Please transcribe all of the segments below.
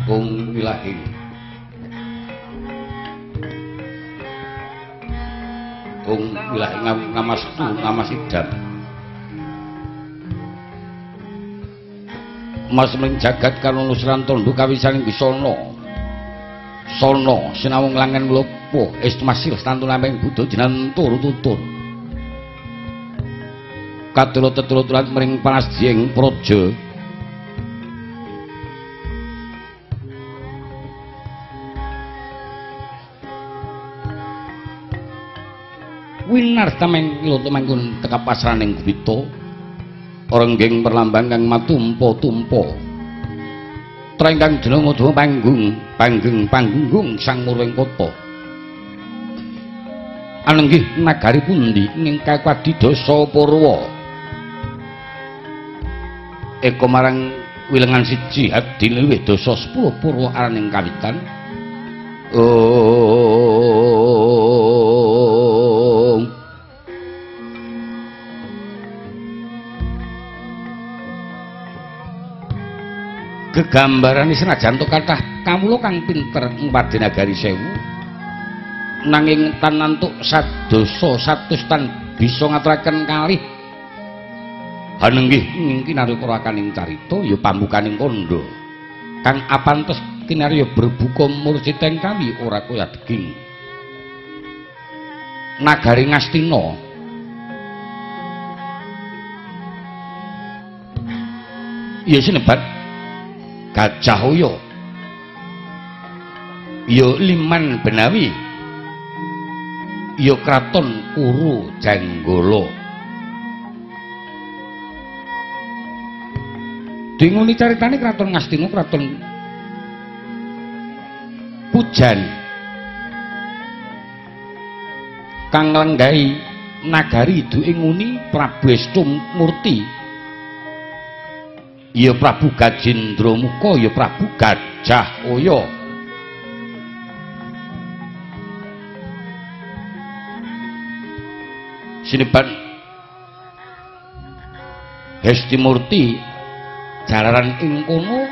Ung wilahing Ung wilahing ngamastu ngamasidam Mas mring jagat kanunusran tondo kawisaning bisana sono sinawung langen mlopo estu masil stantu lamping buddha jinantur tutur katurut teturuturan mring panasjing praja. Winarta mengkilo tumangkun teka pasraning gubita rengging perlambang kang matumpa-tumpa trengkang jeneng udawa panggung panggeng panggunggung sang murwing kota anenggih nagari pundi ing kakadidasa Purwa eka marang wilengan siji abdi luwih dasa 10 Purwa araning kawitan. Gegambarane senajan to kathah kawula kang pinter ngpadhe nagari sewu nanging tan antuk sadasa satus tan bisa ngaturaken kalih hanenggih ing kinarya purwakaning carita ya pambukaning kandha kang apantes kinarya berbuka mursideng kawi ora kaya deging nagari Ngastina. Ya sinebat Gajah Oyo ya Liman Benawi ya Kraton Kuru Janggala. Dinguni caritane Kraton Ngastina kraton pujan kang nglenggahi nagari duwe nguni Prabu Estumurti ya Prabu Gajendra Muka ya Prabu Gajah Oyo. Sineban Hestimurti jalaran ing kono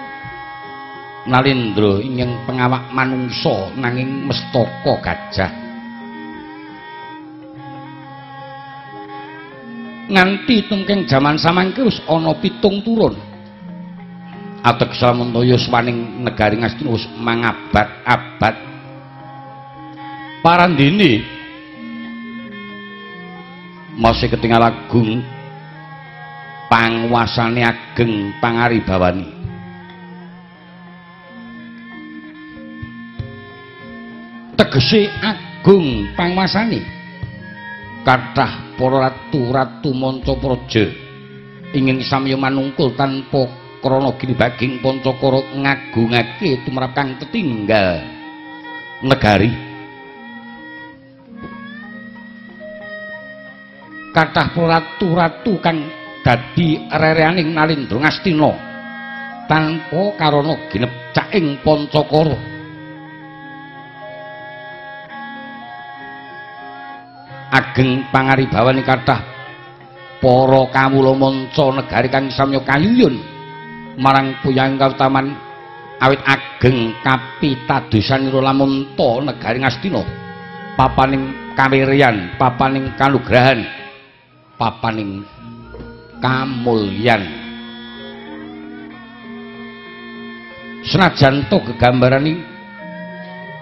nalindra ingkang pengawak manungsa nanging mestaka gajah nganti tumkeng jaman samangke wis ana 7 turun. Ategese lamun yuswaning negari Ngastina wis mangabad-abad. Parandene masih ketinggal agung panguasane ageng pangaribawani. Tegese agung panguasane kathah para ratu-ratu manca praja ingin samya manungkul tanpa krana ginibaging pancakara ngagungake tumrap kang tetinggal negari. Kathah para ratu-ratu kang dadi rereaning Nalindra Ngastina tanpa karana ginebcaking pancakara. Ageng pangaribawani kathah para kawula manca negari kang samya kayuyun marang puyang kautaman awit ageng kapitadosanira lamunta negari Ngastina papaning kawiryan, papaning kanugrahan, papaning kamulyan. Senajan to gegambarane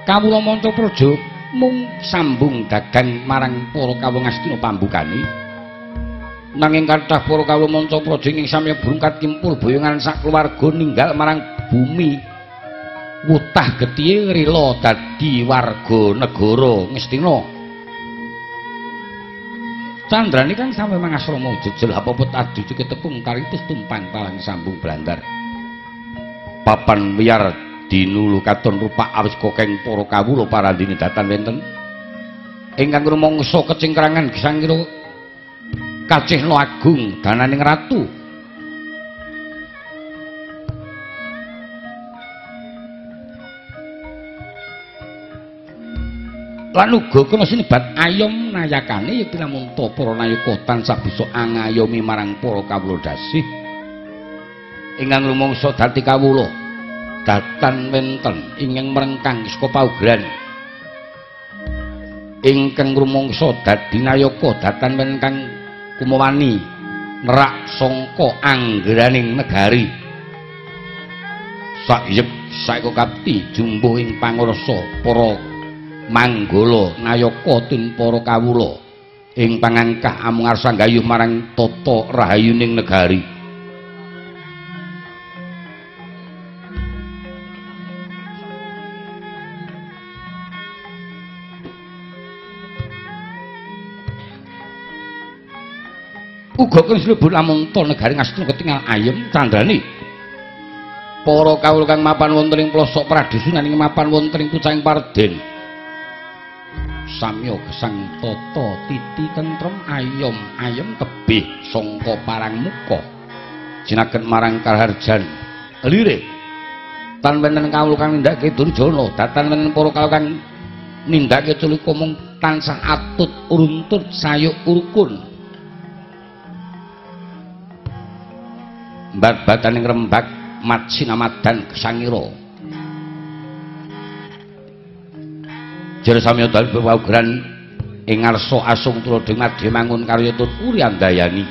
kawula manca praja mung sambung dagang marang para kawula Ngastina pambukane, nanging kathah para kawula manca praja ing samya brungkat kimpul boyongan sakeluarga ninggal marang bumi wutah getihe rila dadi warga negara Ngastina. Candrane kang sampe mangasrama jejel apaput adu ketepung taritus tumpang talang sambung blandar papan wiyar dinulu katon rupa awis kokeng para kawula parandene datan wenten ingkang rumangsa kecingkrangan gesangkira kacihna agung dananing ratu. Lan uga kena sinebat ayom nayakane ya pinamunta para nayaka tansah bisa angayomi marang para kawula dasih ingkang rumangsa dadi kawula, Datan wenten ingkang mrengkang saka paugeran ingkang rumangsa dadi nayaka datan wenten kang kumawani nerak sangka anggeraning negari. Sayep saeka kapti jumbuh ing pangrasa para manggala nayaka tin para kawula ing pangangkah amung arsa gayuh marang tata rahayuning negari. Uga kang slebur lamunta negari Ngastina ketingal ayem candrane. Para kawula kang mapan wonten ing plosok pradusunan ing mapan wonten ing pucang parden. Samya gesang tata titi tentrem ayom ayem tebih sangka parang muka. Jinaken marang karaharjan lire. Tan wenten kawula kang nindakake durjana, datan wenten para kawula kang nindakake culika mung tansah atut runtut sayuk urkun. Bat-bataning rembak mat sinamadan gesangira. Jero samya dalu paugeran ing ngarsa asung tuladha madya mangun karya tut Puri Andayani.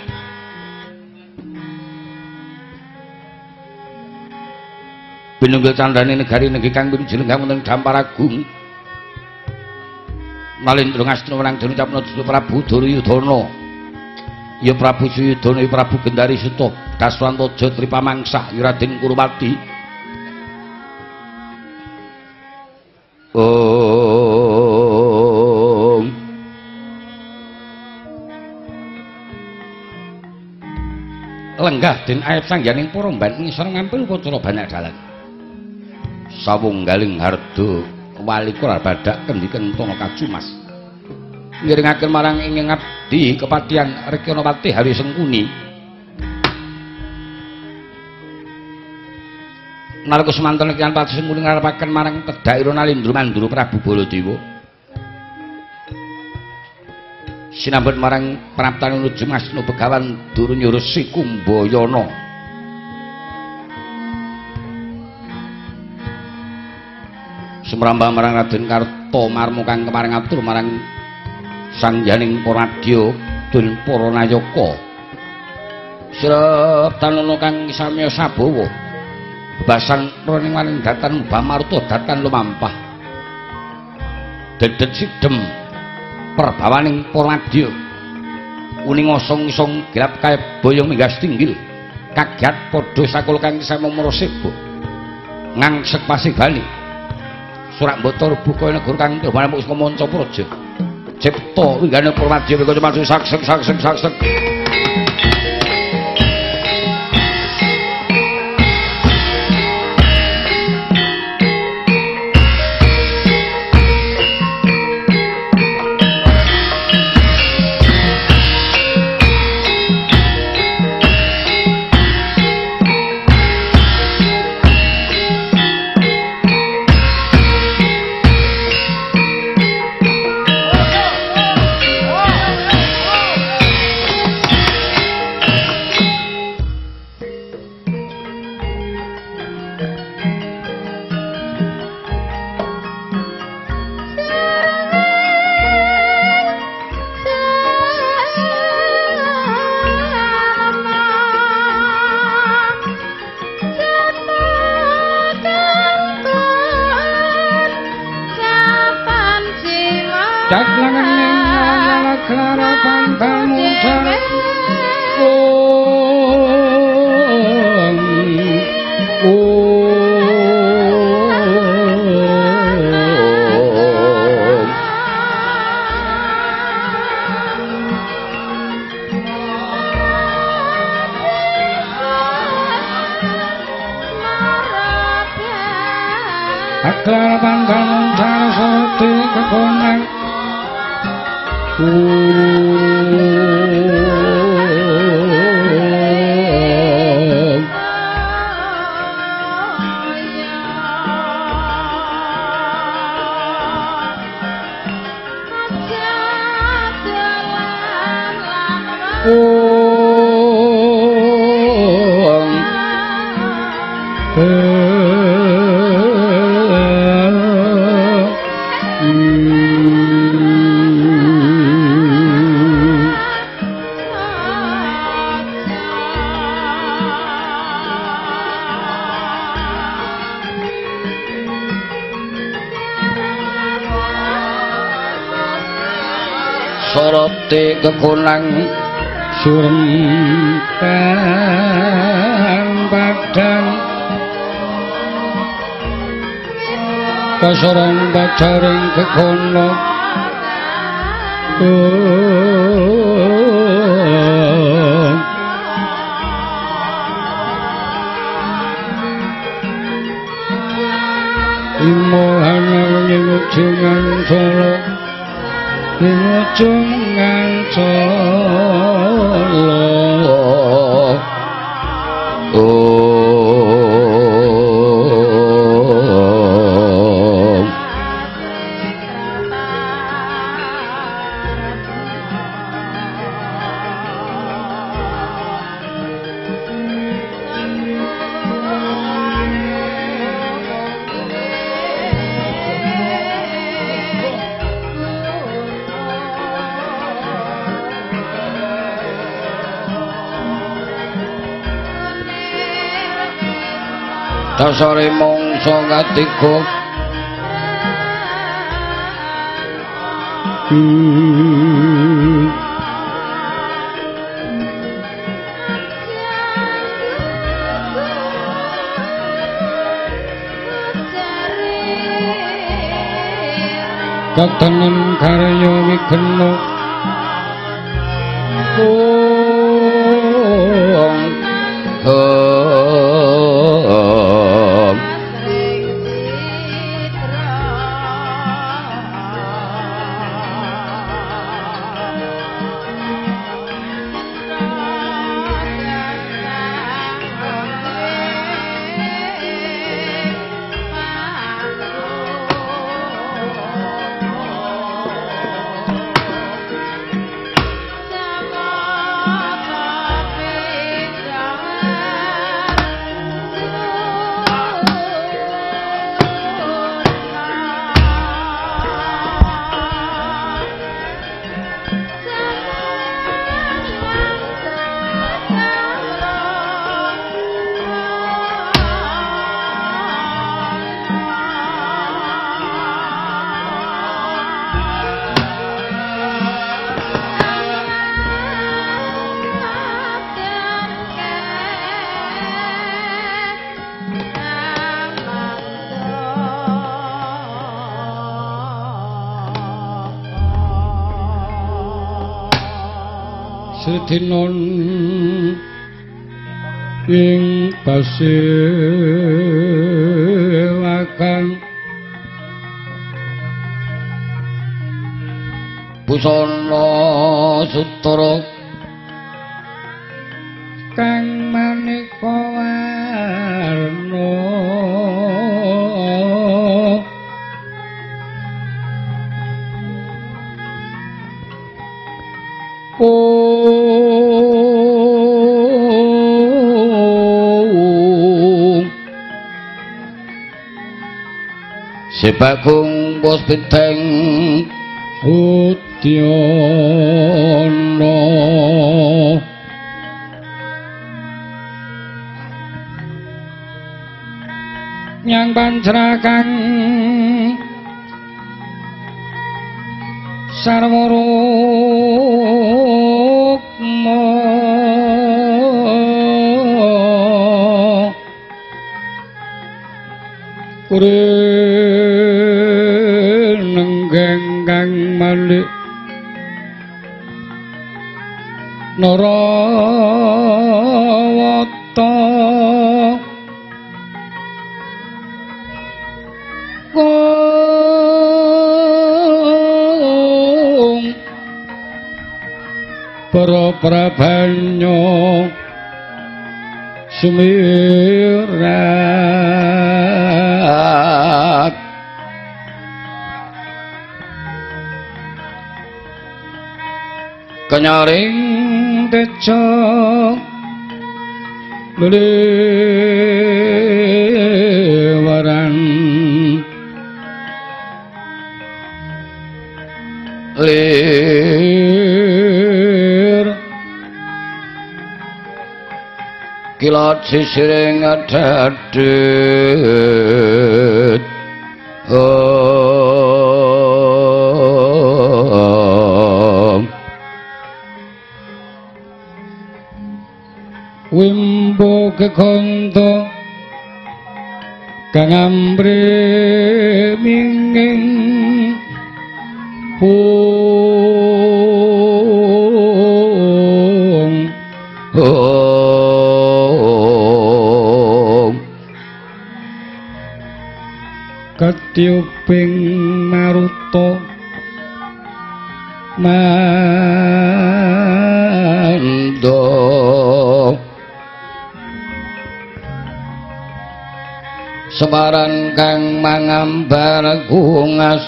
Binunggil candrane negari negeri kang pinuju lenggah wonten Dampar Agung. Nalindra Ngastina wenang den ucapna Prabu Duryudana. Ya Prabu Suyudana, ya Prabu Gendari Suta, Daswantaja Tripamangsa, ya Raden Kurupati. Om. Lenggah den ayep sangyaning para mban ngisor ngampil upacara banyak dalan. Sawunggaling harda walikura badak kendi kentana kacumas. Ngiringaken marang ing ngabdi kepatihan Rekanapati Hari Sengkuni. Nalika semanten Rekan Pati Sengkuni ngarepaken marang Tedhak Nalindra Mandura Prabu Baladewa. Sinambet marang praptan nuju Ngastina Begawan Durnya Resi Kumbayana. Sumrambah marang Raden Kartomarma kang kepareng atur marang sangyaning Paradya dun para nayaka. Srep tanana kang samya sabawa. Bebasan roning waning datan bamarta datan lumampah. Dedet sidem perbawaning Paradya. Uning osong-osong gelap kaya boyong minggas tinggil. Kaget padha sakul kang samya mraseba. Ngangsek pasibane. Surak mbata buka negara kang kelebon saka manca praja. Cipta winggane Purwadya wika cuma sak sek sak sek sak sek. Om. Soroti kekunang surem tan padang kasorong bacaring kekono Imohana ing ujungan solo ing ujungan solo. Dasare mangsa katiga katengen karya wigena Sedinon ing pasewakan busana sutara kang maneka warna Sebagung bos piteng udyana nyang pancrakang sarwa rukma kurinenggeng kang malik Narawata kung para prabanya sumirat kenyaring teja lewaran lir kilat sisiring adadit. Om. gegonto kang ambre minging hung hung ketiuping maruta mando Sebaran kang mangambar kungas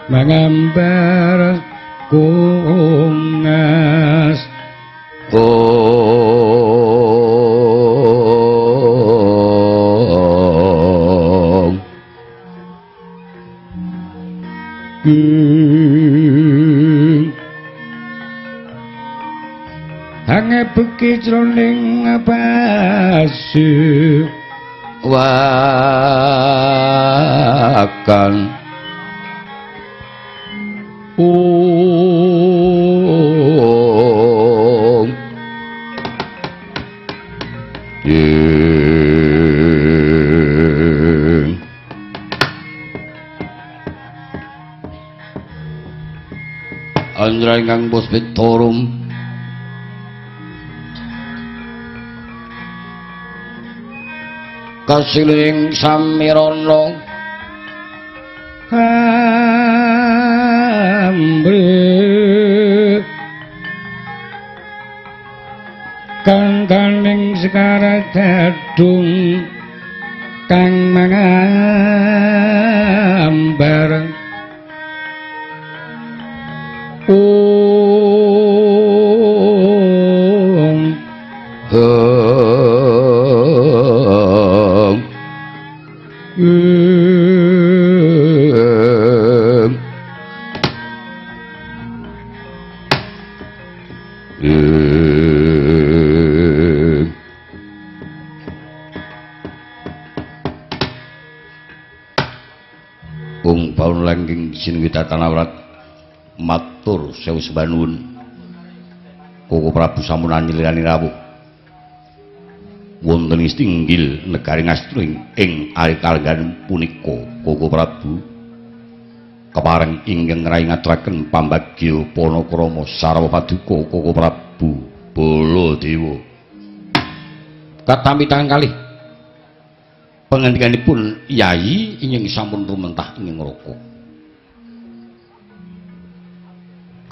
mangambar kungas oh hange beki jroning pasir wakan ung ing Andra ingkang puspitorum kasiling samirana ambre kang kaning sekara dadung kang mangambar ung hung Ung paun langgeng sinwita tanawrat matur sewu sembah nuwun Koko Prabu sampun anyilirani rawuh wonten ing tinggil negari Ngastina ing ari kalenggan punika. Koko Prabu kepareng ingkang ngrai ngaturaken pambagya panakrama sarwa paduka Koko Prabu Baladewa. Katampi tangan kalih pangandikanipun Yayi ingkang sampun rumentah ing neraka.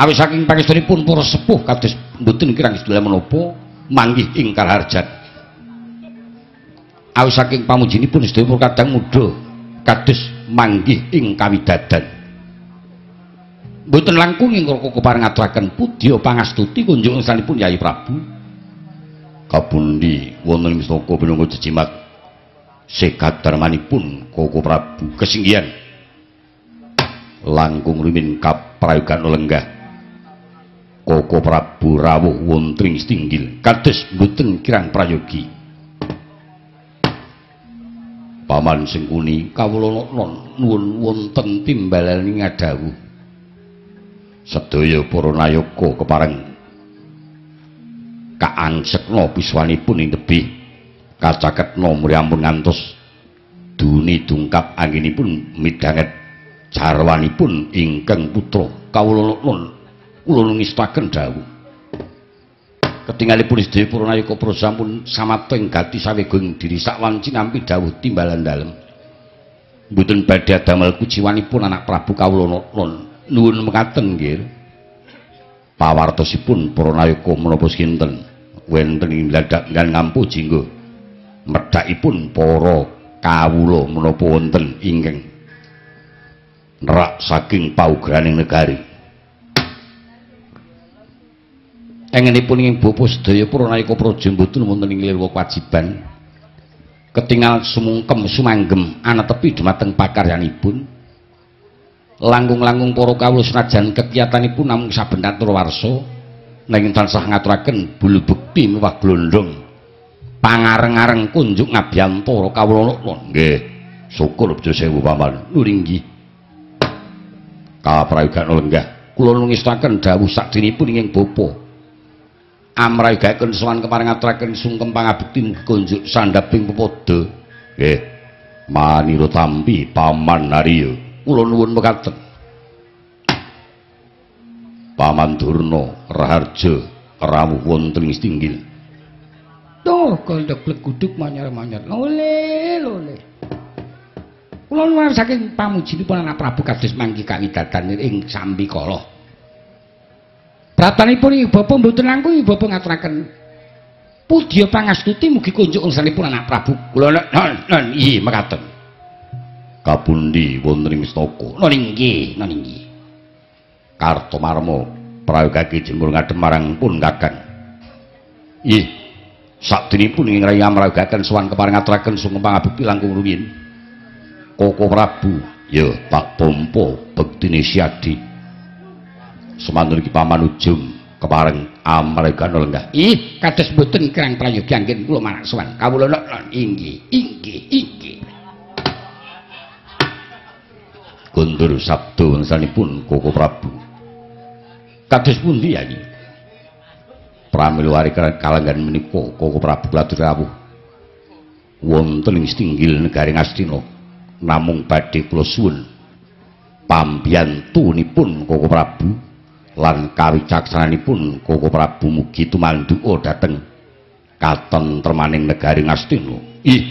Awit saking pangestunipun para sepuh kados mboten kirang sedaya menapa manggih ing karaharjan. Awit saking pamujinipun sedaya para kadang muda kados manggih ing kawidadan. Mboten langkung ing neraka kepareng ngaturaken pudya pangastuti kunjuk ngesanipun Yayi Prabu. Kapundi wonten ing mistaka pinangka jejimat sekadarmanipun Koko Prabu kesinggihan langkung rumin kaprayogan lenggah Koko Prabu rawuh wonten ing tinggil kados mboten kirang prayogi. Paman Sengkuni kawula nuwun wonten timbalane ngadhawuh sedaya para nayaka kepareng kaangsekna piswanipun ing tebih kacaketna mriampun ngantos duni dungkap anggenipun midhanget jarwanipun ingkang putra. Kawula kula ngestaken dawuh ketingalipun sedaya para nayaka praja sampun samapta ing gati sawega ing diri sakwanci nampi dawuh timbalan dalem mboten badhe damel kuciwanipun anak Prabu kawula nuwun mekaten nggih. Pawartosipun para nayaka menapa sinten wonten ing bladhak ngampu jinggo medhakipun para kawula menapa wonten ingkang nerak saking paugraning negari. Engenipun ing bapa sedaya para nayaka praja mboten wonten ing lirwa kewajiban ketingal sumungkem sumanggem anetepi dumateng pakaryanipun. Langkung-langkung para kawula senajan kekiyatanipun namung saben atur warsa nanging tansah ngaturaken bulu bekti miwah glondhong pangareng-areng kunjuk ngabiyantara kawula. Nggih, syukur bejo sewu paman. Nuringgih kaprayogan lenggah kula nungestaken dawuh sakdinipun ing bapa Amrayogaken sowan kepareng ngaturaken sungkem pangabekti mugi kunjuk sandhaping pepadha. Nggih. Manira tampi Paman Arya. Kula nuwun mekaten. Paman Durna Raharja rawuh wonten ing Stinggil. Tuh gondok bleguduk manyar-manyar. Lole lole. Kula nuwun saking pamujinipun Anak Prabu kados mangki kawidatan ing sambikala. Pratanipun ibu bapa mboten langkung ibu bapa ngaturaken pudya pangastuti mugi kunjuk unsanipun Anak Prabu. Kula non inggih mekaten. Kapundi wonten ing Istaka? Non inggih, non inggih. Kartomarma prayogake jemur ngadhem marang pun Kakang. Nggih. Sakdenipun ing raya amrayogaken sowan kepareng ngaturaken sungkem pangabekti langkung rumiyin. Koko Prabu, ya tak tampa bektine Siadi. Semanten iki Paman Ujung kepareng amrayogan lenggah. Ih, kados mboten kirang prayogi anggen kula marak sowan. Kawula non inggih, inggih, inggih. Gondor sabda wangsanipun Koko Prabu. Kados pundi ya iki? Pramila ari kalenggan menika Koko Prabu katur rawuh wonten ing Stinggil negari Ngastina. Namung badhe kula suwun pambiyantunipun Koko Prabu lan kawicaksananipun Koko Prabu mugi tumanduka dhateng katentremaning negari Ngastina. Ih.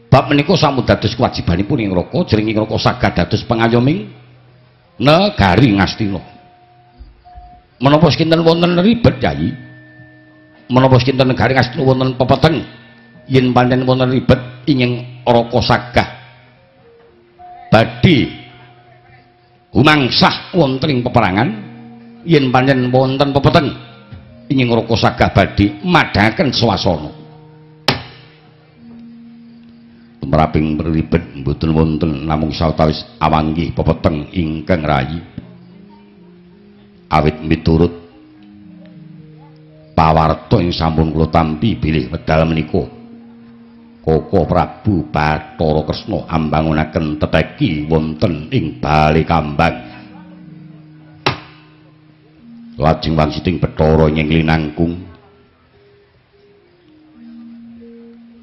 Bab menika sampun dados kewajibanipun ing Raka, jering ing Raka saged dados pengayoming negari Ngastina. Menapa sekinten wonten ribet, Yai? Menapa sekinten negari Ngastina wonten pepeteng? Yen pancen wonten ribet ingin Raka sagah badhe humangsah wonten ing peperangan, yen pancen wonten pepeteng ingin Raka sagah badhe madhangaken swasana. Tumraping ribet mboten wonten namung sawetawis awanggih pepeteng ingkang rayi. Awit miturut pawarta ing sampun kula tampi bilih wedal menika Koko Prabu Bathara Kresna ambangunaken teteki wonten ing Bale Kambang. Lajeng wangsiting Bathara ing linangkung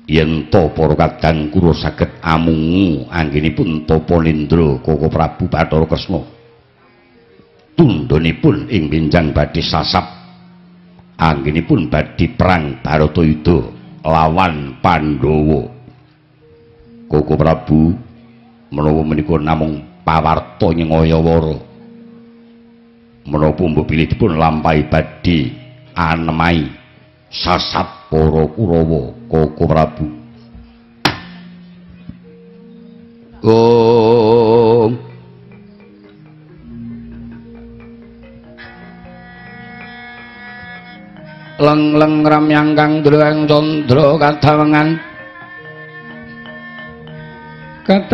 yen to para kadang kura saged amungu anggenipun tapa nindra Koko Prabu Bathara Kresna. Tundhonipun ing benjang badhe sasap anggenipun badhe perang Baratayuda lawan Pandhawa. Koko Prabu menawa menika namung pawarta nyengayawara. Menapa mbok bilih dipun lampahi badhe anemai sasap para Kurawa Koko Prabu. Om leng-leng ramyang kang dreng candra kadawengan kadawengan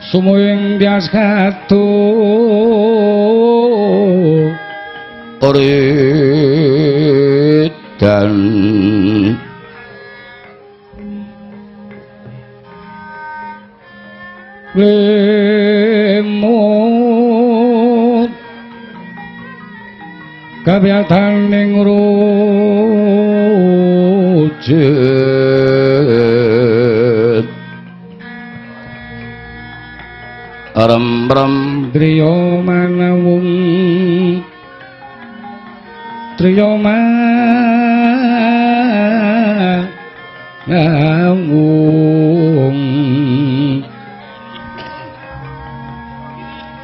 sumuwing tias katu dan lemut kabyatan ning rujet rem-rem griya manawung triyo manawung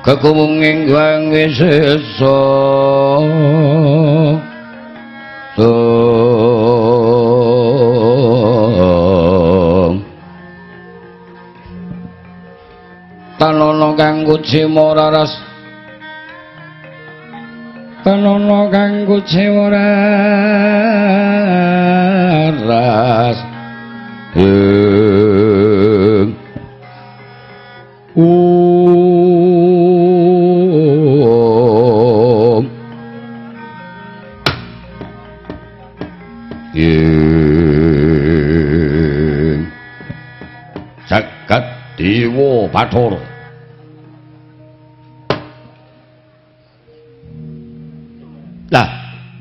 kekumunging gwang wisesa tanono kang kucima raras tanono kang kuciwa raras ing om Dewa Bathara. Lah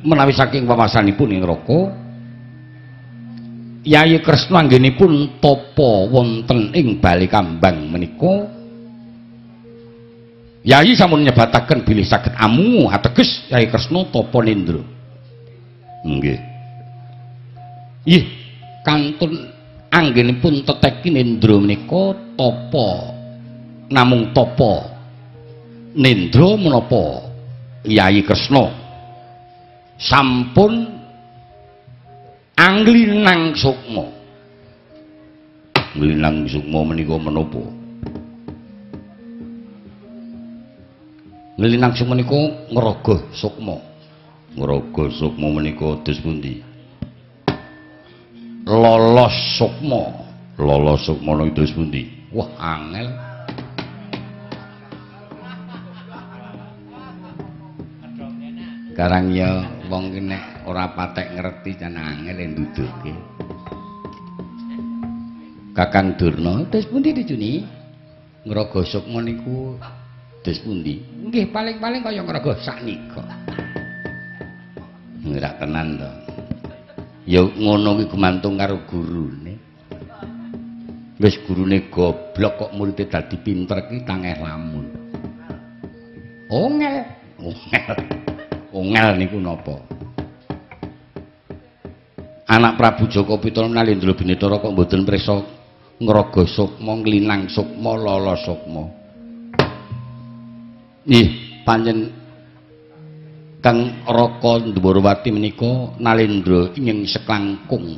menawi saking wawasanipun ing neraka Yayi Kresna anggenipun tapa wonten ing Bale Kambang menika Yayi sampun nyebataken bilih saged amungu ateges Yayi Kresna tapa nendra. Nggih. Ih, kantun anggenipun teteki nendra menika tapa namung tapa nendra menapa Yayi Kresna sampun anglinang sukma. Nglinang sukma menika menapa? Nglinang sukma menika ngrogoh sukma. Ngrogoh sukma menika dos pundi? Lolos sukma. Lolos sukma menika dos pundi? Wah, angel. Karang ya wong ki nek ora patek ngerti jan angel nduduhke. Kakang Durna, dos pundi Juni? Ngrogoh sukma niku dos pundi? Nggih, paling-paling kaya ngrogoh saknika. Ngerak tenan to. Ya ngono kuwi gumantung karo gurune. Wis gurune goblok kok muridé dadi pinter ki tangeh lamun. Ongel, ongel. Ongel niku napa? Anak Prabu Jaka Pitana Nalendra Binetara kok mboten prisa ngrogoh sukma, nglinang sukma, lala sukma. Ih, pancen Kang Raka Ndwarawati menika Nalendra ing seklangkung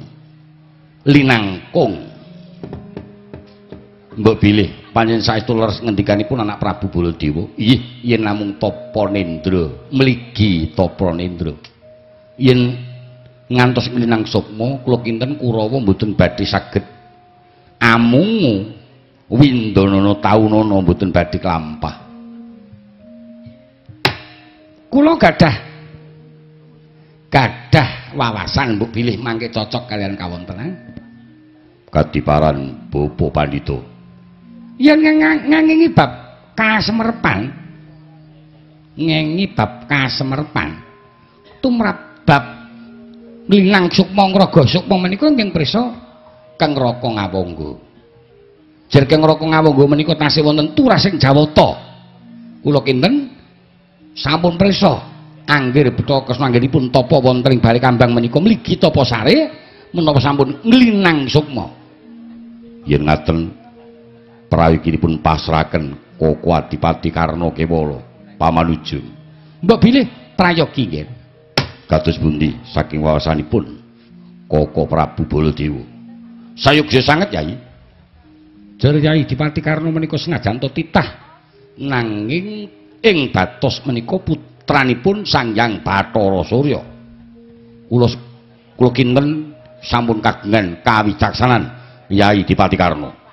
linangkung. Mbok bilih pancen saestu leres ngendikanipun anak Prabu Baladewa. Ih, yen namung tapa nendra, mligi tapa nendra. Yen ngantos nglinang sukma kula kinten Kurawa mboten badhe saged amungu windanana taunana mboten badhe klampah. Kula gadah wawasan mbok bilih mangke cocok kalian kawontenan. Kadiparan Bapak Pandhita. Yen ngengingi bab kasemerpan, ngengi bab kasemerpan tumrap bab nglinang sukma ngrogoh sukma menika ingkang prisa Kang Raka Ngawangga. Jer Kang Raka Ngawangga menika tasih wonten turasing Jawata. Kula kinten sampun prisa anggir Betara Kresna anggenipun tapa wonten ing Bale Kambang menika mligi tapa sare menapa sampun nglinang sukma. Yen ngaten prayoginipun pasrahaken Koko Adipati Karna Kewala pamanujung. Mbok bilih prayogi nggih. Kados pundi saking wawasanipun Koko Prabu Baladewa? Sayogya sanget Yai. Jer Yai Dipati Karna menika senajan to titah nanging ing batos menika putranipun Sang Hyang Bathara Surya. Kula kinten sampun kagungan kawicaksanan Yai Dipati Karna.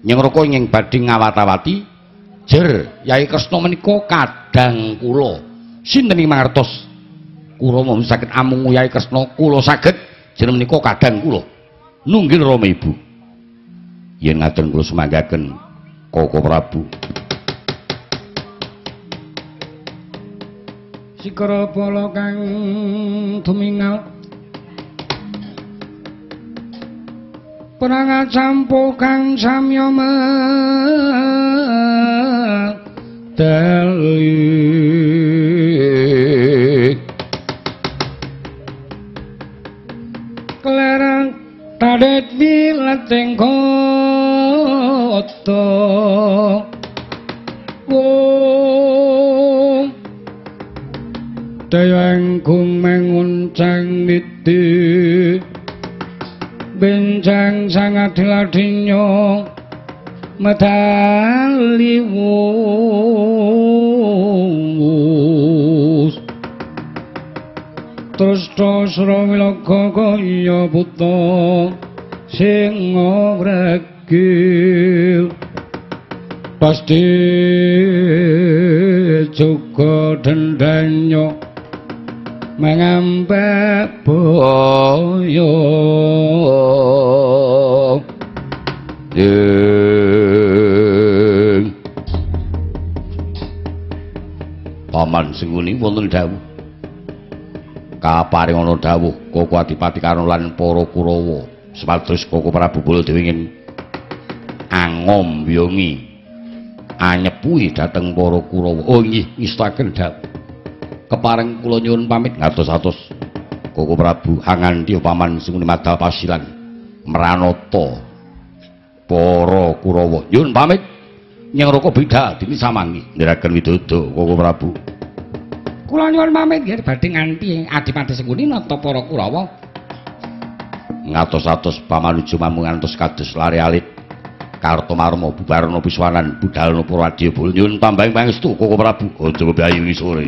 Nyeng Raka ingkang badhe ngawat-awati jer Yai Kresna menika kadang kula. Sinten ing mangertos Kurawa saged amungu Yai Kresna kula saged jer menika kadang kula. Nunggil rama ibu. Yen ngaten kula sumanggaken Koko Prabu. Sikara bala kang tumingal perang campo kang samya medali kelereng tadet wileting kota wong dayang gumenguncang niti benjang sangat diladinyo medali wus terus srawilaga kaya buta sing ngregil pasti juga dendanyo mengambek boyo. Sengkuni wonten dawuh. Kaparing ana dawuh Koko Adipati Karna lan para Kurawa supados Koko Prabu Baladewa ingin angombyongi anyepuhi dhateng para Kurawa. Oh nggih, ngestakaken dawuh. Kepareng kula nyuwun pamit ngatos-atos Koko Prabu anganti paman Sengkuni madal pasilan mranata para Kurawa. Nyuwun pamit nyang Raka Bida dene samangki ndherekaken widodo Koko Prabu. Kula nyuwun pamit nggih badhe nganti Adipati Sengkuni nata para Kurawa. Ngatos-atos pamanuju mamung ngantos kados lare alit Kartomarma bubarana piswanan budalna para adyabala. Nyuwun tambahing pangestu Koko Prabu. Aja bebayu sore.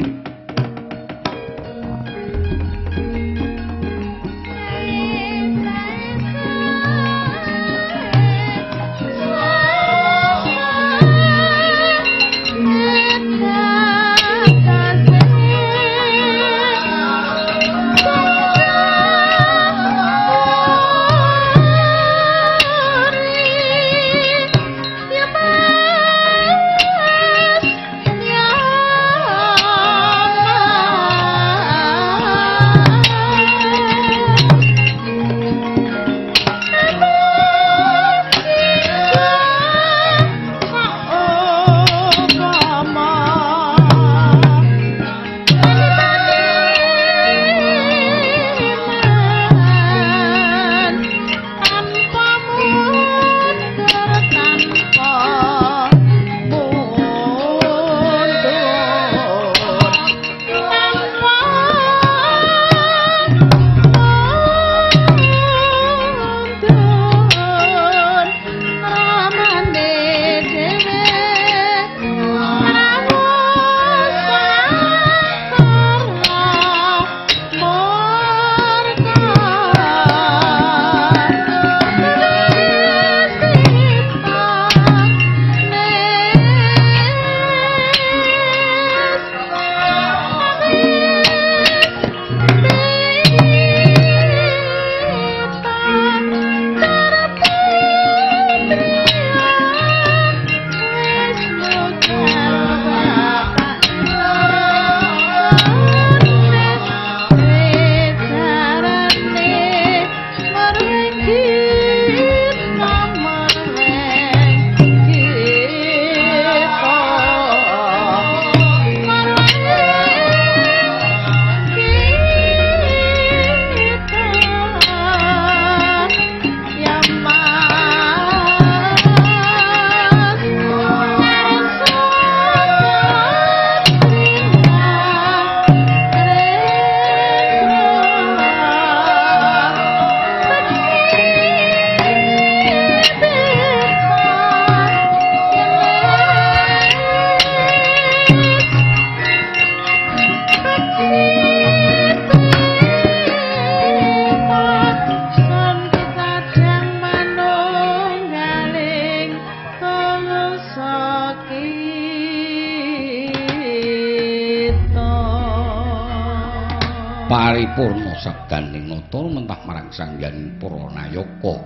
Paripurna sabdaning nata mentah marang Sanghyang Paranayaka.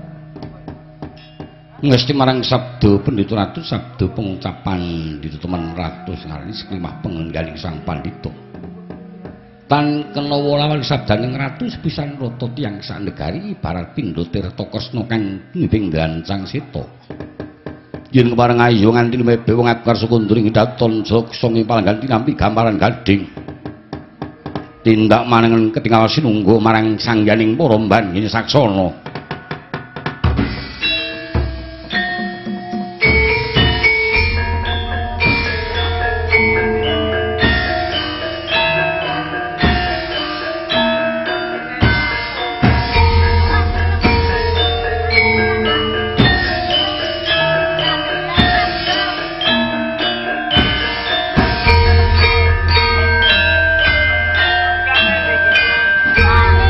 Ngesti marang sabda pendhita ratu sabda pengucapan ditetemen ratu sing aran seklimah pengenggaling sang pandhita. Tan kenawa lawan sabdaning ratu sepisan rata tiyang sak negari ibarat pindha tirta kresna kang ngibing drancang seta. Yen kepareng ayo nganti lumebe wong aku karsa kunduring daton joksa ing palanggan tinampi gamparan gading. Tindak manengen ketinggal sinunggu marang sangyaning para mban ing saksana. Bye.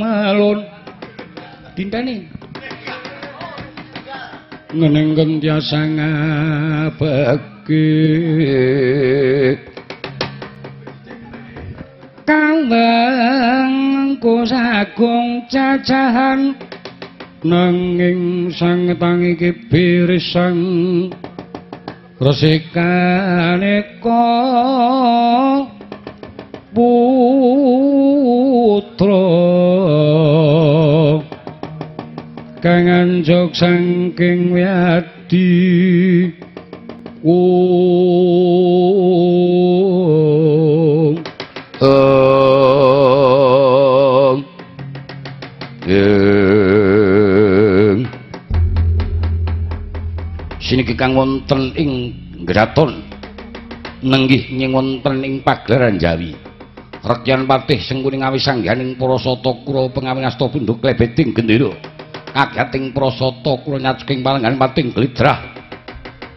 melun dinteni ngening kentiasa ngabekti kaweng kusagung cacahan nanging sang tangi kibirisang resikaneka putra kang anjuk saking wiyadi siniki kang wonten ing graton nenggih nying wonten ing pagelaran Jawi Rekyan patih Sengkuni ngawi sangganing Parasata Kura pengawin asta pundhuk klebeting gendera kagating Parasata Kura nyacuking palenggan pating glidrah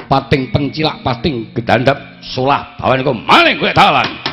pating pencilak pating gedandap solah bawanika maling kowe dalan. Amin.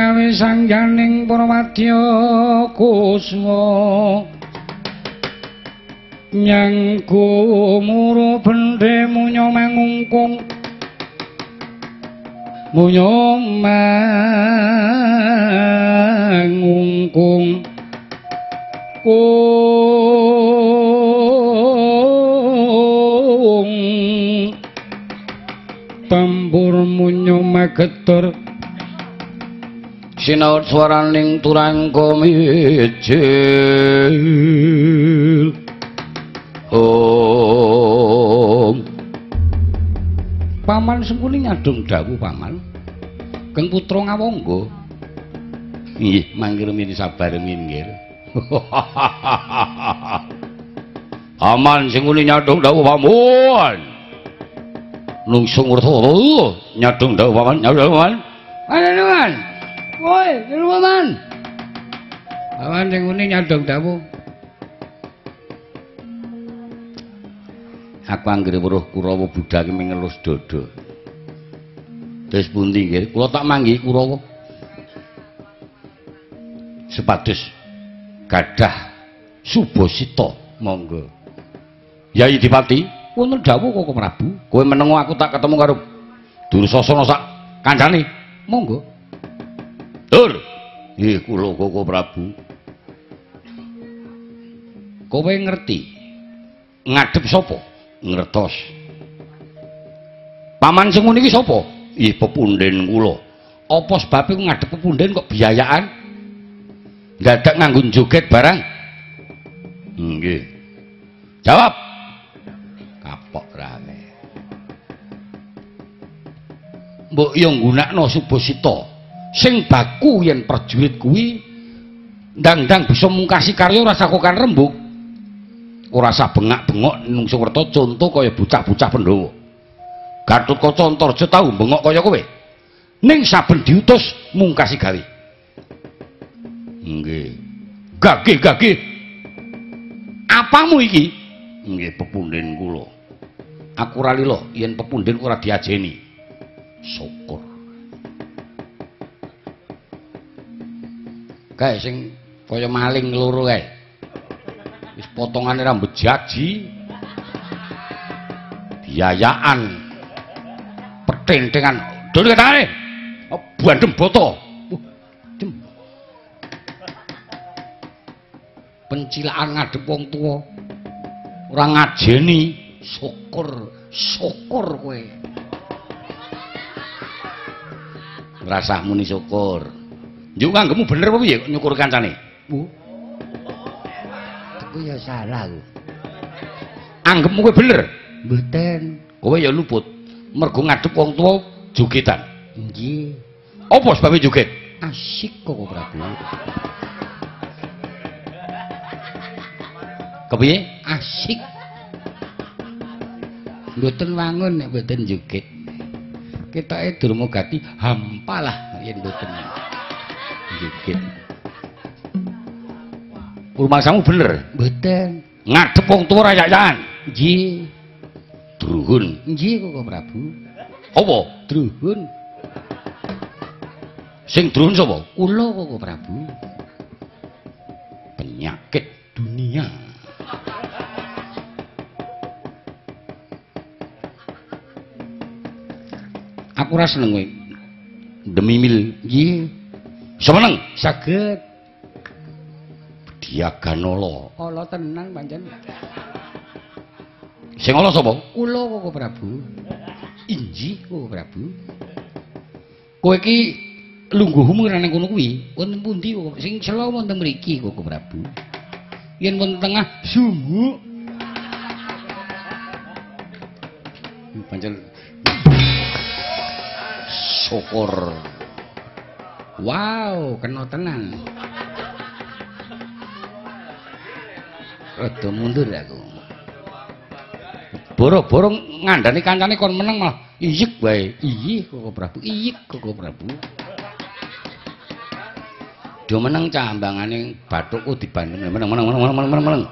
gawe sangganing para wadya kusma nyanggo muru bendhe munyo mangungkung munyo mangungkung kung tambur munyo magetor sinaut swaraning turangga mijil. Om Paman Sengkuni nyadong dawuh paman Keng putra Ngawangga. Nggih, mangke rumiyin sabar minggir. Paman Sengkuni nyadong dawuh paman. Nungsung ngerto nyadong dawuh paman, nyadong paman. Paman. Woi, paman. Paman Sengkuni nyadong dawuh. Aku anggere weruh Kurawa budhake mengelus dada. Terus pundi nggih? Kula tak manggihi Kurawa. Sepados gadah subasita monggo. Yai Dipati, wonten dawuh Koko Prabu. Kowe menengo aku tak ketemu karo Dursasana sak kancane. Monggo. Dur. Nggih kula Koko Prabu. Kowe ngerti ngadhep sapa? Ngertos. Paman Sengkuni iki sapa? Ih pepunden kula. Apa sebabe ngadhep pepunden kok biayaan? Dadak nganggo joget barang? Nggih. Jawab. Kapok rame. Mbok yo nggunakno subasita sing baku yen prajurit kuwi ndang-ndang bisa mungkasi karya ora sakokan rembug. Ora sah bengak-bengok nungso werta conto kaya bocah-bocah Pandhawa. Gatotkaca Antarja tau bengok kaya kowe. Ning saben diutus mungkasi gawe. Nggih. Gagih-gagih. Apamu iki? Nggih pepunden kula. Aku ora lila yen pepunden ora diajeni. Syukur. Kae sing kaya maling loro kae. Wis potongane rambut jaji. Biayaan. Pertentengan. Dul ketane. Bandem boto. Dem. Pencilaan ngadhep wong tuwa. Ora ngajeni. Syukur, syukur kowe. Ngrasah muni syukur. Njuk nganggepmu bener apa piye kok nyukur kancane? Aku ya salah aku. Anggepmu kowe bener? Mboten. Kowe ya luput. Mergo ngadhep wong tuwa jogetan. Nggih. Apa sebabe joget? Asik kok Prabu. Kepiye? Asik. Mboten wangun nek mboten joget. Ketoke Durmagati hampalah yen mboten joget. Rumangsamu bener? Mboten. Ngadhep wong tuwa ora yayan. Nggih. Druhun. Nggih Koko Prabu. Apa? Druhun. Sing druhun sapa? Kula Koko Prabu. Penyakit dunia. Aku ora seneng kowe. Demimil. Nggih. Seneng? Saged. Diaganala. Ala tenan pancen. Sing ala sapa? Kula Koko Prabu. Injih Koko Prabu. Kowe iki lungguhmu ora nang kono kuwi. Wonten pundi Koko? Sing sela wonten mriki Koko Prabu. Yen wonten tengah sumuk. Pancen syukur. Wow, kena tenan. Rada mundur aku. Boro-boro ngandani kancane kon meneng malah iyik wae. Iyih Koko Prabu, iyik Koko Prabu. Do meneng cambangane bathukku dibanding meneng meneng meneng meneng meneng meneng.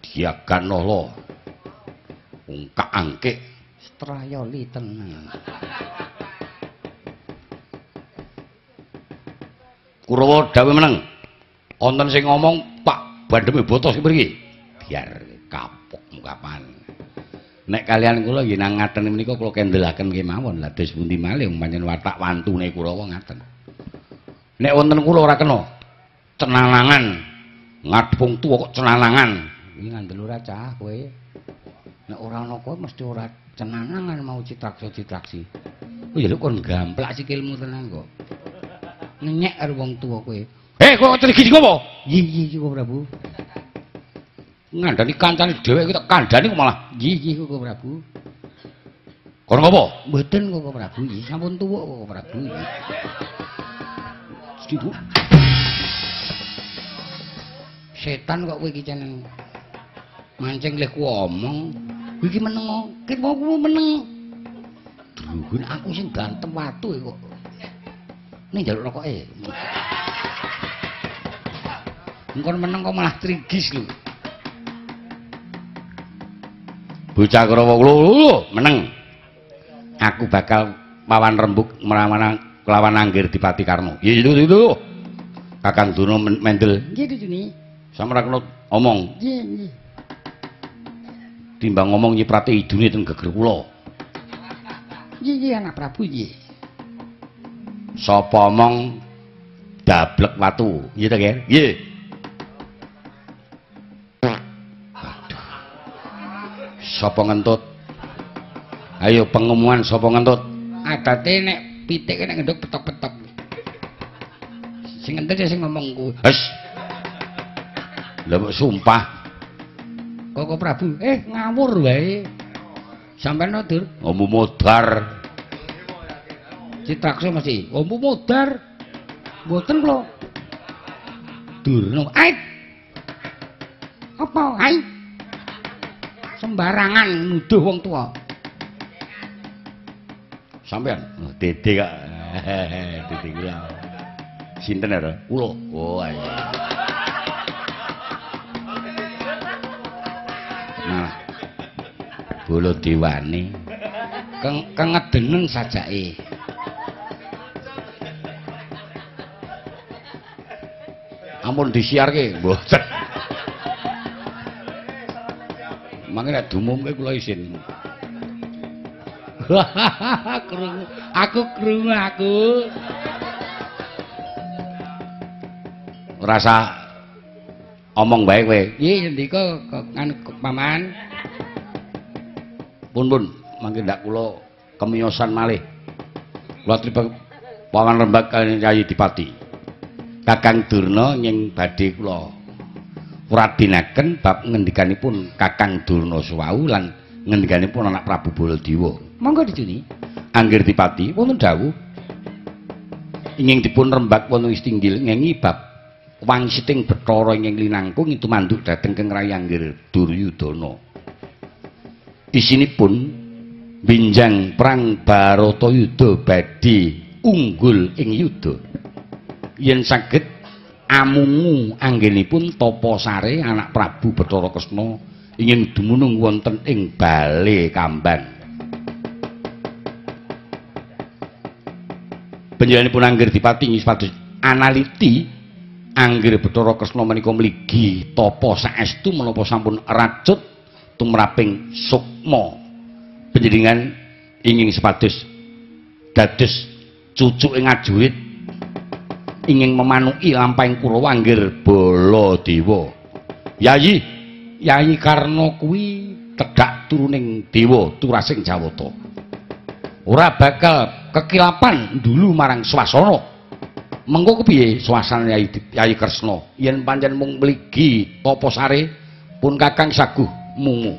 Diaganala. Ungkak angkik strayoli tenan. Kurawa dawuh meneng. Wonten sing ngomong Pak bandheme boto sing mriki. Biar kapok mukapan. Nek kalian kula nggih nang ngaten menika kula kendelaken kemawon. Lah dos pundi malih pancen watak wantune Kurawa ngaten. Nek wonten kula ora kena cenanangan. Ngadhep wong tuwa kok cenanangan. Iki ngandel ora cah kowe. Nek ora ana kowe mesti ora cenanangan mau citraksa-citraksi. Kowe ya kon gamplak sikilmu tenan kok. Ngenyek karo wong tuwa kowe. Eh kok trigi ngopo? Nggih nggih Koko Prabu. Ngandani kancane dheweke tak kandhani kok malah nggih nggih Koko Prabu. Kon ngopo? Mboten Koko Prabu, nggih sampun tuwa Koko Prabu. Setuju. Setan kok kowe iki jeneng. Mancing leh ku omong. Kowe iki meneng. Ki wong meneng. Druhun aku sing gantem watu kok. Ning njaluk rokoke. Engkon meneng kok malah trigis lho. Bocah Kurawa lho meneng. Aku bakal pawan rembug merawana kelawan Anggir Dipati Karna. Iya itu. Kakang Durna mendel. Nggih dicuni. Sampeyan kena omong. Nggih nggih. Timbang ngomong nyiprate idune teng geger kula. Nggih nggih anak Prabu nggih. Sapa omong dablek watu. Nggih ta, Ger? Nggih. Waduh. Sapa ngentut? Ayo pengumuman sapa ngentut? Adate nek pitik nek ngendhuk petok-petok. Sing ngentut sing ngomong ku. Wes. Lha kok sumpah. Koko Prabu, ngawur wae. Sampeyan Dur, ombu modar. Citraksa mesti, ombu modar. Mboten kula. Durna, ait. Apa ait? Sembarangan nuduh wong tua. Sampeyan, oh, Dede kok. Dede kula. Sinten ya? Kula. Oh, ayo. Nah, bolo dewane kengedenen sajake. Ampun disiarke, mboten. Mangke nek diumumke kula isin. Krungu, aku krungu aku. Rasa omong bae kowe. Nggih, sendika anu paman. Pun pun, mangke ndak kula kemiyosan malih. Kula tripek pawan rembag kaliyan Yayi Dipati. Kakang Durna nying badhe kula wradinaken bab ngendikanipun Kakang Durna suwau lan ngendikanipun anak Prabu Baladewa. Monggo dicuni. Anggir Dipati wonten dawuh ingin dipun rembag wonten istinggil ngengi bab wangsiting Bathara ingkang linangkung tumanduk dhateng Keng Rayi Anggir Duryudana. Isinipun binjang perang Baratayuda badhe unggul ing yuda. Yen saged amungu anggenipun tapa sare anak Prabu Bathara Kresna ingin dumunung wonten ing Bale Kambang. Panjenenganipun Anggir Dipati supados analiti Anggir Bathara Kresna menika mligi tapa saestu menapa sampun racut tumraping sukma. Panjenengan ingin supados dados cucuke ngajurit ingin memanuki lampahing Kurawa Anggir Baladewa. Yayi, Yayi Karna kuwi tedhak turuning dewa turasing Jawata. Ora bakal kekilapan dulu marang swasana. Mengko kepiye swasana Yayi, Yayi Kresna yen pancen mung mligi tapa sare pun Kakang saguh mungu.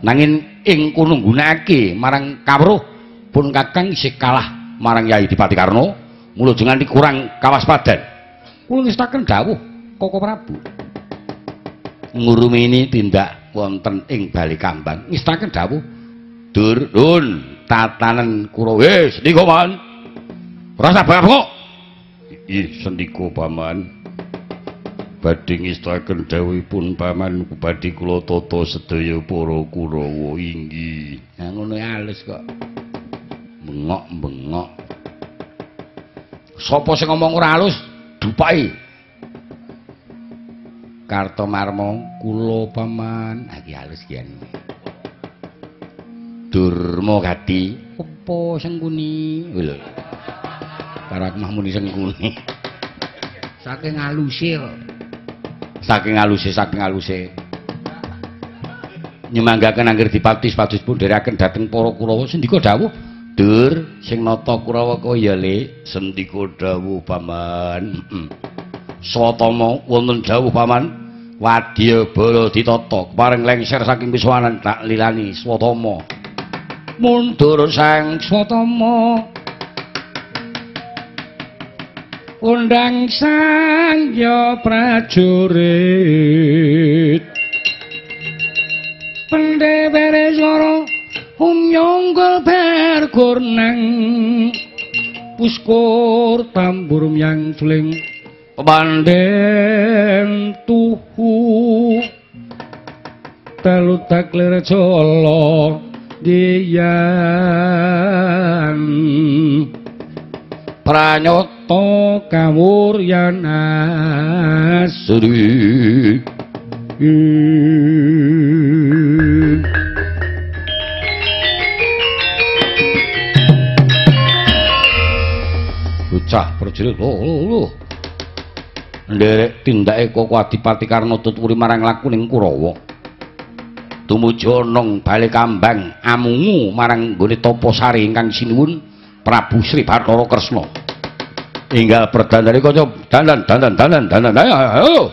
Nanging ing kono nggunakake marang kawruh pun Kakang isih kalah marang Yayi Dipati Karna. Mula aja nganti kurang kawaspadan. Kula ngestaken dawuh Koko Prabu. Ngurumini tindak wonten ing Bale Kambang. Ngestaken dawuh Durun tatanan Kurawa. Sendika Paman. Rasa bengok. Ih, sendika Paman. Badhe ngestaken dawuhipun Paman badhe kula tata sedaya para Kurawa inggih. Nah ngono alus kok. Bengok-bengok. Sapa sing ngomong ora halus dupake. Kartomarma kula paman. Ha iki halus yen. Durma Gati, apa Sengkuni? Lho. Karo aku mah muni Sengkuni. Saking aluse. Saking aluse, saking aluse. Nyumanggaken angger dipati pados pundheraken dhateng para Kurawa sendika dawuh. Dur sing nata Kurawa kaya Le, sendika dawuh paman. Swatama wonten dawuh paman. Wadya bala ditata kepareng lengser saking pisuwanan tak lilani Swatama. Mundur sang Swatama. Undang sang ya prajurit. Pendewere swara umyonggol bergurnang puskur tambur yang suling panden tuhu telu taklir jolo diyan pranyata kawuryan asri. Bocah prajurit lho nderek tindake Koko Adipati Karna tuturi marang lakuning Kurawa. Tumuju nang bale kambang amungu marang nggone tapa sari ingkang sinuwun Prabu Sri Bathara Kresna. Enggal perdandane kanca dandan dandan dandan dandan ayo.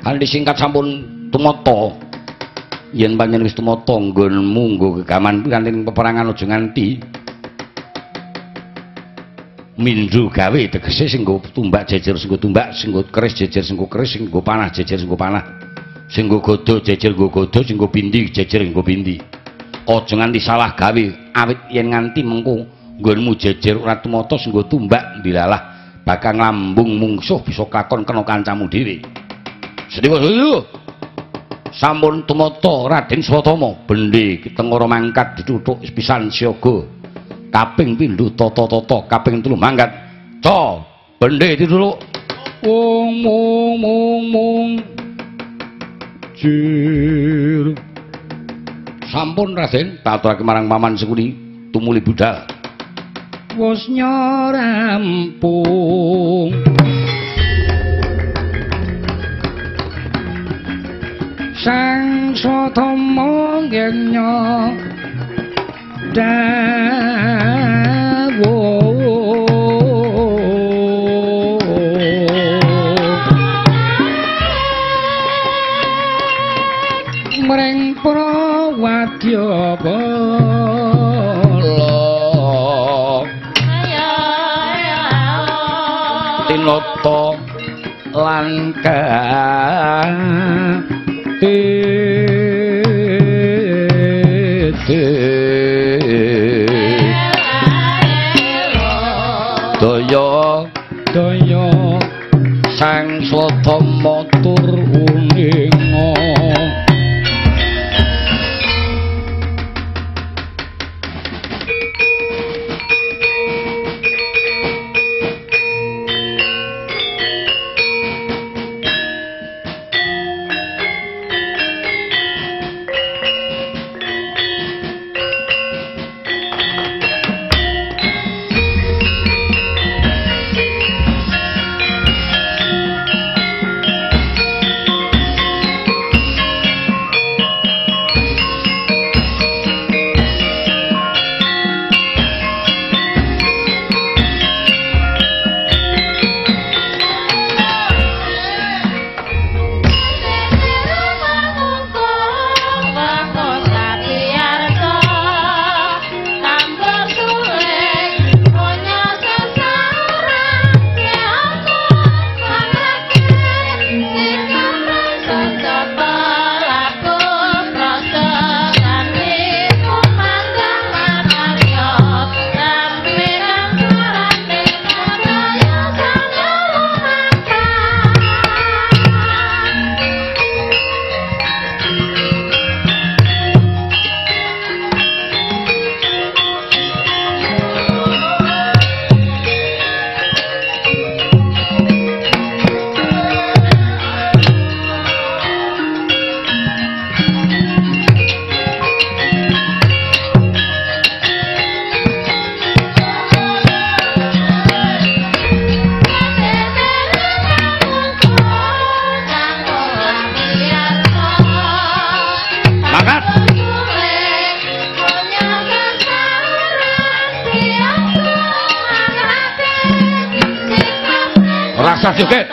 Kanthi singkat sampun tumata. Yen panjenengan wis tumata nggonmu nggo gegaman kanthi peperangan aja nganti mindhu gawe, tegese sing nggo tumbak jejer sing nggo tumbak, sing nggo keris jejer sing nggo keris, sing nggo panah jejer sing nggo panah, sing nggo godho jejer nggo godho, sing nggo bindi jejer nggo bindi. Aja nganti salah gawe, awit yen nganti mengko nggonmu jejer ora tumata sing nggo tumbak ndilalah bakal nglambung mungsuh bisa kakon kena kancamu dhewe. Sedika sampun tumata Raden Swatama, bendhe tengara mangkat dituthuk pisan siaga. Kaping pindho tata-tata, kaping telu mangkat. Ca, bendhe dituthuk. Mung mung mung mung. Jir. Sampun Raden, tak aturake marang Paman Sengkuni tumuli budal. Wis rampung. Sang Swatama ngenya dawuh mring prawadya bala tinata lan daya daya sang Swatama tur uninga. Bocah joget.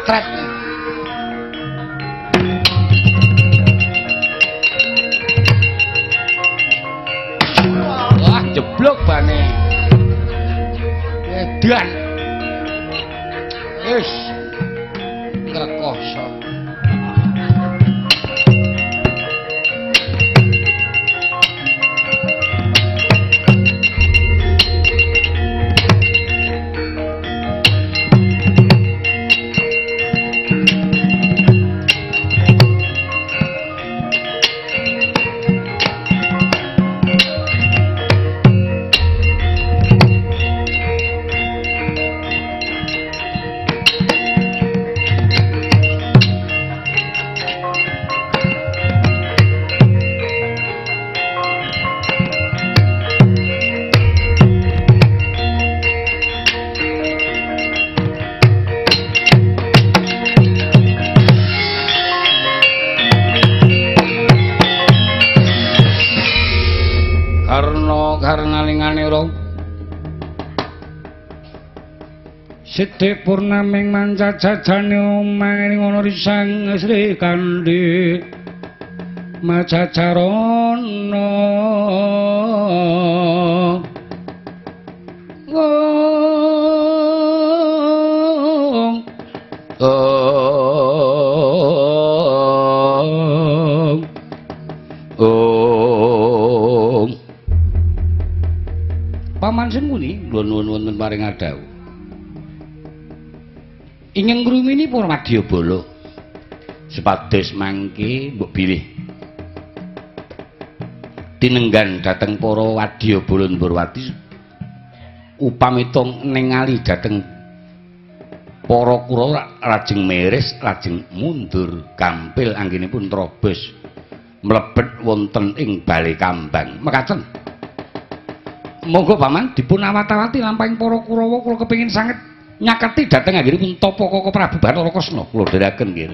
Patret. Wah, jeblok bane. Edan. Wis ngrekoso. Siti purnaming mancajajane omah ing ana risang Sri Kandi macacarana Paman Sengkuni nuwun wonten paring adhawuh. Ingkang ngrumini para wadyabala supados mangke mbok bilih tinenggan dhateng para wadyabala Ndorowati upamita ningali dhateng para Kurawa lajeng meris lajeng mundur gampil anggenipun trobos mlebet wonten ing bale kambang. Mekaten monggo paman dipun awat-awati lampahing para Kurawa, kula kepengin sanget nyaketi dhateng anggenipun tapa Koko Prabu Bathara Kresna. Kula dherekaken nggih.